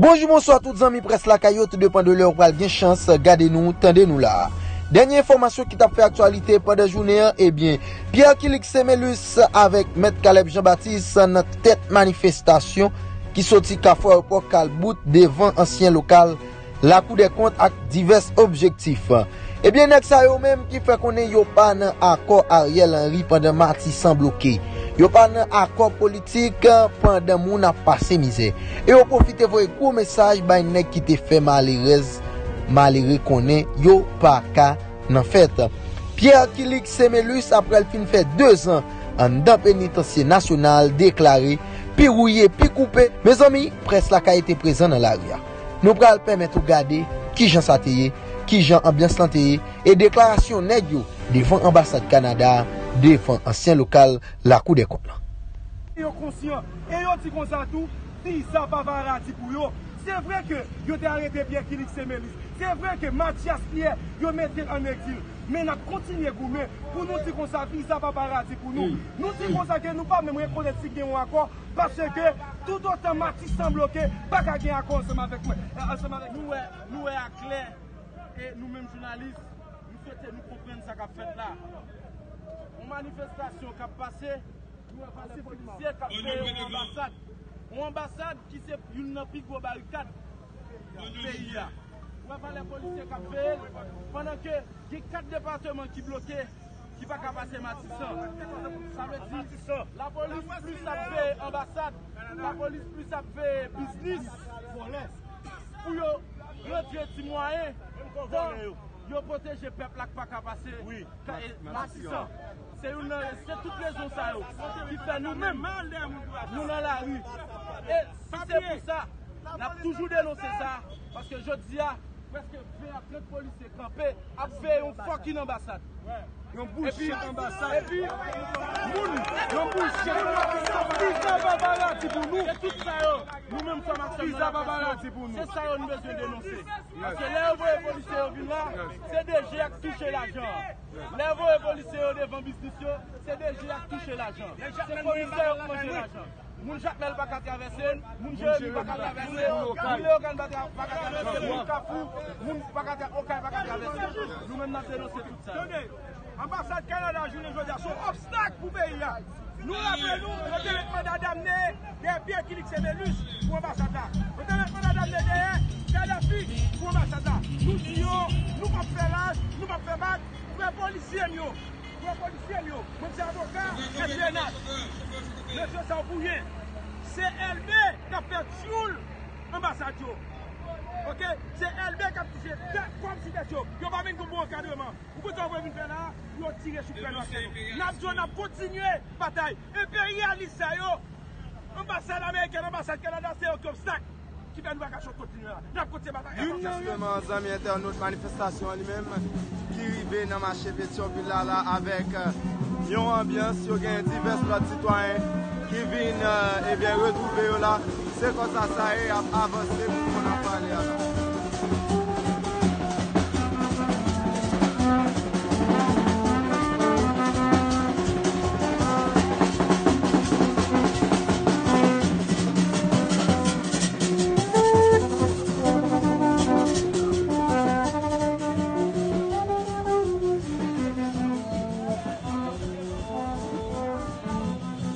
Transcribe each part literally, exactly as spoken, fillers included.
Bonjou, bonswa tout zanmi près lakay yo, tou depan de lè ou pral gen chans gade nou, tande nou la. Dènye enfòmasyon ki t ap fè aktyalite pandan jounen an, ebyen, Pierre Kilix Semelus avèk Mèt Caleb Jean Baptiste nan tèt manifestasyon ki soti Kafou Ayewopò k al bout devan ansyen lokal Lakou dè Kont ak divès objektif. Ebyen, nèg sa yo menm ki fè konnen yo pa nan akò Ariel Henry pandan Matisan bloke. Yo pa nan akò politik pandan moun ap pase mizè. E yo pwofite voye gwo mesaj bay nèg ki te fè malerèz, malere konnen yo pa ka nan fèt. Pierre Kilix Semelus, apre l fin fè dezan anndan penitansye nasyonal, deklare pi wouye, pi koupe. Mezanmi, près lakay te prezan nan lari a. Nou pral pèmèt ou gade kijan sa te ye, kijan anbyans lan te ye, e deklarasyon nèg yo devan anbasad Kanada, devan ansyen lokal Lakou dè Kont lan. Yo konsyan, e yo di konsa tou, viza pa paradi pou yo. Se vre ke yo te arete Pierre Kilix Semelus. Se vre ke Mathias Pierre, yo mete l ann egzil. Men n ap kontinye goumen pou nou di konsa, viza pa paradi pou nou. Nou di konsa ke nou pa menm rekonèt si gen yon akò, paske toutotan Matisan bloke, pa ka gen akò ansanm avèk mwen, ansanm avèk nou. Wè, nou wè aklè, e nou menm jounalis, nou swete nou konprann sa k ap fèt la. Yon manifestasyon k ap pase, nou wè valè polisye k ap veye yon anbasad. Yon anbasad ki se youn nan pi gwo barikad peyi a. Ou wè valè polisye k ap veye l, pandan ke gen kat depatman ki bloke, ki pa ka pase Matisan. Sa vle di, lapolis plis ap veye anbasad, lapolis plis ap veye biznis, pou yo rantre ti mwayen, tan yo pwoteje pèp la k pa ka pase Matisan. Se youn nan, se tout rezon sa yo ki fè nou menm, nou nan lari. E si se pou sa, n ap toujou denonse sa, paske jodi a, prèske ven a trant polisye kanpe, ap veye yon fucking anbasad. Yon bullshit anbasad. Epi, moun, yon bullshit anbasad. Viza pa paradi pou nou. Se tout sa yo. Nou menm fanm ak fanm, viza pa paradi pou nou. Se sa yo nou bezwen denonse. Paske lè yo voye polisye yo vin la, se DG a k touche lajan. Lè yo voye polisye yo devan biznis yo, se DG a k touche lajan. Se komisè yo k manje lajan. Moun Jakmèl pa ka travèse, moun Jeremi pa ka travèse, moun Leyogàn pa ka travèse, moun Kafou, moun pa ka tra-, Okay pa ka travèse. Nou menm n ap denonse tout sa. Tande, anbasad Kanada jounen jodi a se yon obstak pou peyi a. Nou raple nou, yo te met manda damne dèyè Pierre Kilix Semelus pou anbasad la. Yo te met manda damne dèyè Kadhafi pou anbasad la. Nou di yo, nou p ap fè laj, nou p ap fè bak, frè polisye m yo. Frè polisye m yo, mwen se avoka S P N H. Mesye sa yo pou ryen. Se Elbe k ap fè tyoul anbasad yo. Oke? Se Elbe k ap touche tèt kòm si tèt yo. Yo pa menm gon bon ankadreman. Ou konn sa yo vle vin fè la? Yo tire sou frè nou ak sè nou. N ap di yo n ap kontinye batay. Enperyalis sa yo, anbasad amerikèn, anbasad Kanada, se yo ki obstak ki fè nou pa ka sot kontinye la. N ap kontinye batay. Jisteman, zanmi entènot, manifestasyon an li menm ki rive nan mache Petyonvil la, la avèk, euh, yon anbyans, yo gen divès lòt sitwayen ki vin, euh, ebyen, retwouve yo la. Se konsa sa ye, y ap avanse pou moun ap pale a la.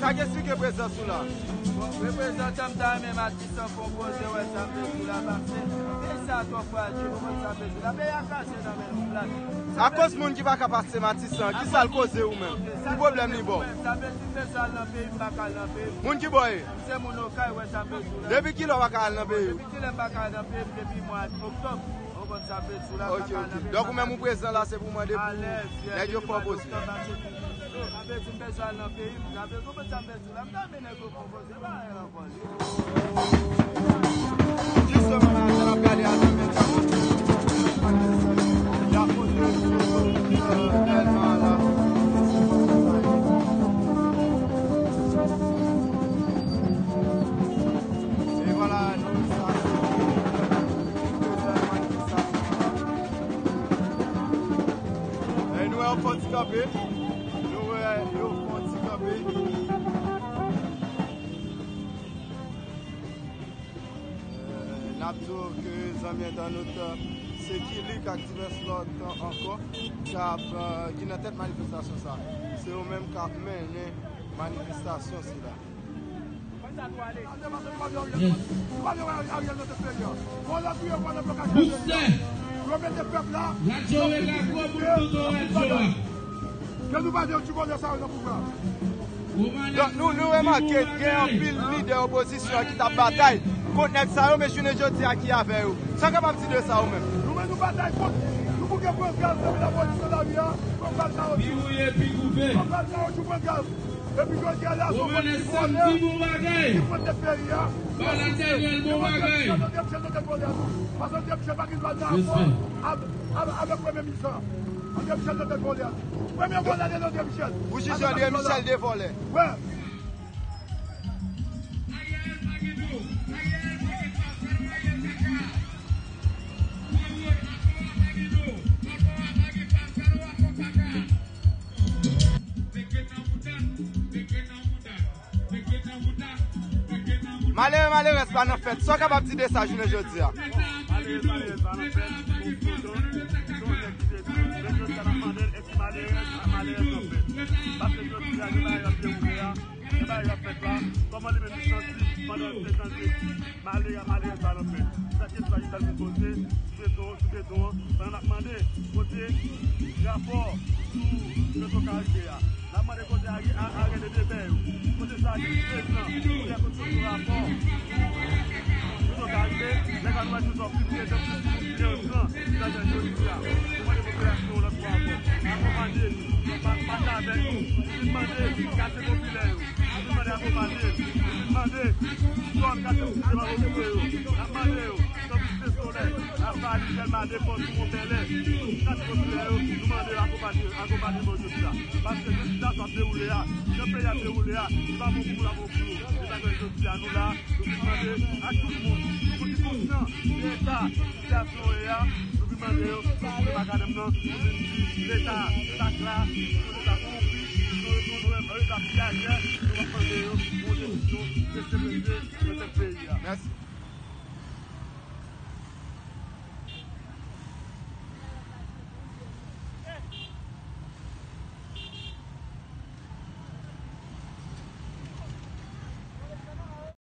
Sa k esplike prezans ou la? Bon, reprezantan m ta renmen Matisan fè yon poze, wè sa m vle di w la, paske peyi sa a twò frajil, ou konn sa m vle di w la, peyi a kraze nan men nou plat. Akoz moun ki pa ka pase Matisan, ki sa l koze ou menm? Ki pwoblèm li ba w? Sa m vle di, m bezwen al nan peyi m, m pa ka al nan peyi m. Moun ki bò w ye? M se moun Okay, wè sa m vle di w la. Depi kilè w pa ka al nan peyi w? Depi kilè m pa ka al nan peyi m? Depi mwa oktòb. Ou konn sa m vle di w la, m pa ka al nan peyi m. Ok, ok. Donk ou menm ou prezan la, se pou mande pou nèg yo fè w poze. Sa m vle di, m bezwen al nan peyi m, sa m vle di, ou konn sa m vle di w la, m ta renmen nèg yo fè w poze, pa anyen ankò. Jisteman, la, n ap gade a nan men. Y ap poze sou, euh, Dèlma la. E vwala, nou sa, e nou wè yo fè yon ti kanpe. Nou wè yo fè yon ti kanpe. Euh, n Ap di w ke zanmi entènot, se Kilik ak divès lòt ankò k ap, euh, ki nan tèt manifestasyon sa. Se yo menm k ap mennen manifestasyon sila. Yes. Boostè. Radyo Vega Gwo pou tout radyo a. Donk, nou, nou remake gen anpil lidè opozisyon ki t ap batay kont nèg sa yo, men jounen jodi a ki avè yo. Sa w kapab di de sa ou menm? Nou menm nou batay kont, nou bouke pran gaz depi lapòlis nan lari a, pran bal kawotchou. Pi wouye, pi gouve. Pran bal kawotchou, pran gaz. Epi jodi a la, se yon bann ti vòlè ki pran tèt peyi a. Bal André Michel, bon bagay. André Michel nan tèt vòlè a tou. Paske André Michel pa gen dwa nan akò avèk premye minis la. André Michel nan tèt vòlè a tou. Premye vòlè a se André Michel. Ou jije André Michel de vòlè? Wi. Malere, malerèz pa nan fèt. Sa w kapab di de sa jounen jodi a? Malere, malerèz pa nan fèt. Yon nèg ki te di, men jodi a n ap mande l, èske malerèz ak malerèz nan fèt? Paske jodi a, gen bagay k ap dewoule a, gen bagay k ap fèt la, kòman li menm li santi pandan l te tande malere ak malerèz pa nan fèt? Sa kesyon sa ki fè l vin poze sou beton, sou beton an, pandan n ap mande kote rapò sou Petro Caribe a. N ap mande kote a, a, a rele debè yo. Kote sa ki prezan, kote kote sou rapò sou Petro Caribe, lè sa nou wè sou sòk ki prezan pou ki prezan nan jodi a. Nou mande popilasyon yon lòt fwa ankò, akonpanye nou, pa, pase avèk nou. Nou vin mande katye popilè yo, nou vin mande akonpanye nou, nou vin mande zòn katye popilè yo, n ap mande yo. Tankou Site Solèy, Lavali, Dèlma, Depòs, Wonpèlè, katye popilè yo, nou mande yo akonpanye, akonpanye nou jodi a. Paske jan sitiyasyon ap dewoule a, jan peyi ap dewoule a, li pa bon pou moun, pa bon pou nou. Se sa k fè jodi a nou la, nou vin mande a tout moun, tout moun ki konsyan de eta sitiyasyon yo ye a, nou vin mande yo, pou yo makanèm nan, nou vin di Leta, Leta sa, yon Leta kowonpi, yon, yon, yon Leta piyajè, nou ap mande yo, yon desizyon de severite nan tèt peyi a. Mèsi.